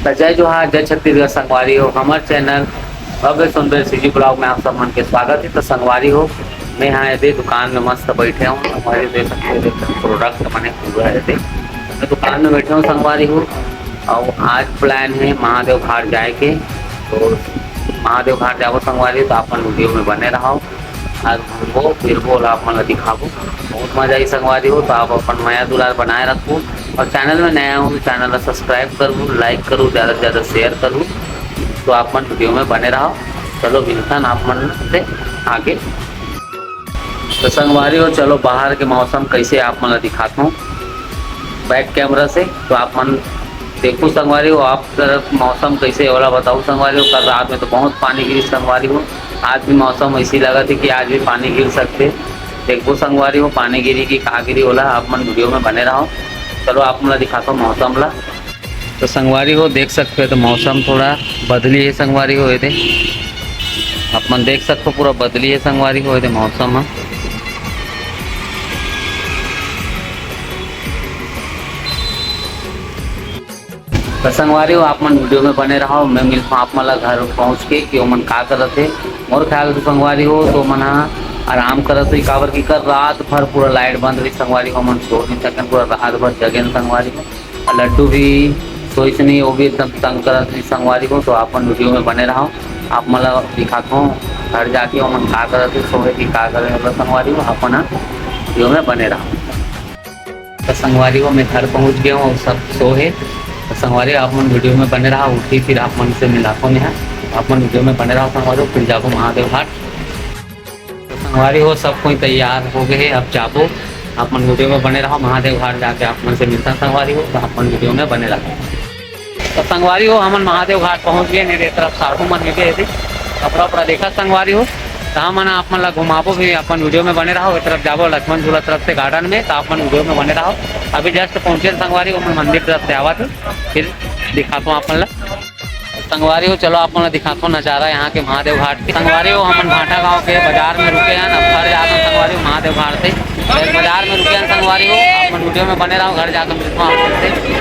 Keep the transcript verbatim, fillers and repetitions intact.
त जय जोहार, जय छत्तीसगढ़ संगवारी हो। हमर चैनल भव्य सुंदर सीजी ब्लॉग में आप सब मन के स्वागत है। तो संगवारी हो, मैं यहाँ एदे दुकान में मस्त बैठे हूँ। संगवारी हो, देख सकते हो, देख सकते हो, प्रोडक्ट बने हुए है एदे। मैं दुकान में बैठे हूँ संगवारी हो, और आज प्लान है महादेव घाट जाए के। तो महादेव घाट जाबो संगवारी हो, तो अपन वीडियो में बने रहो। आज घूमबो फिरबो, ओला आप मन ला दिखाबो। बहुत मजा आई संगवारी हो, तो आप अपन मया दुलार बनाए रखबो। और चैनल में नया हो तो चैनल ला सब्सक्राइब करबो, लाइक करू, ज्यादा से ज्यादा शेयर करू। तो आप मन वीडियो में बने रहो। चलो मिलथन आप मन से आगे। तो संगवारी हो, चलो बाहर के मौसम कैसे आप मन ला दिखाता हूँ बैक कैमरा से। तो आप मन देखो संगवारी हो, आप तरफ मौसम कैसे हे ओला बताओ संगवारी हो। कल रात में तो बहुत पानी गिरी संगवारी हो, आज भी मौसम ऐसी लगत है कि आज भी पानी गिर सकते। देखो संगवारी हो, पानी गिरी कि का गिरी ओला, आप मन वीडियो में बने रहो। चलो आप मन ला दिखाता हूँ मौसम ला। तो संगवारी हो, देख सकते हो तो मौसम थोड़ा बदली है संगवारी हो, एदे आप मन देख सकते हो पूरा बदली है संगवारी हो, एदे मौसम है। तो संगवारी हो, आप मन वीडियो में बने रहो, मैं मिलता हूँ आप मन ला घर पहुँच के कि ओमन का करत हे। मोर ख्याल से संगवारी हो तो मन ह आराम करत होही, काबर कि कल रात भर पूरा लाइट बंद रही संगवारी हो, मन सो नहीं सकन, पूरा रात भर जगेन संगवारी हो। और लड्डू भी सोइस नहीं, वो भी एकदम तंग करत रही संगवारी हो। तो आप मन वीडियो में बने रहो, आप मन ला दिखात हूँ घर जाके ओमन का करत हे, सोए कि का करे संगवारी हो, आप मन वीडियो में बने रहो। तो संगवारी हो, मैं घर पहुंच गया हूँ और सब सो है। तो संगवारी हो, आप मन वीडियो में बने रहा, उठी फिर आप मन से मिलाता हूँ मैं। आप मन वीडियो में बने रहा संगवारी हो, फिर जाबो महादेव घाट। तो संगवारी हो, सब कोई तैयार हो गए हैं, अब जाबो। आप मन वीडियो में बने रहो, महादेव घाट जाके आप मन से मिलता संगवारी हो, तो आप मन वीडियो में बने रहो। तो संगवारी हो, हमन महादेव घाट पहुंच गए, मेरे तरफ साधु मन मिले यदि कपड़ा उपड़ा देखा संगवारी हो, तो हमन आप मन ला घुमाबो भी, अपन वीडियो में बने रहो। एक तरफ जाबो लक्ष्मण झूला तरफ से गार्डन में, तो आप मन वीडियो में बने रहो। अभी जस्ट पहुंचे संगवारी हो, मैं मंदिर तरफ से आवा थे, फिर दिखाता हूँ आप मन ला। संगवारी हो, चलो आप मन ला दिखाता हूँ नजारा यहाँ के महादेव घाट के। संगवारी हो, हमन भाटा गांव के बाजार में रुके हैं, अब घर जाता हूँ संगवारी हो महादेव घाट से। बाजार में रुके हैं संगवारी हो, आप मन वीडियो में बने रहो, घर जाकर मिलता हूँ आप मन से।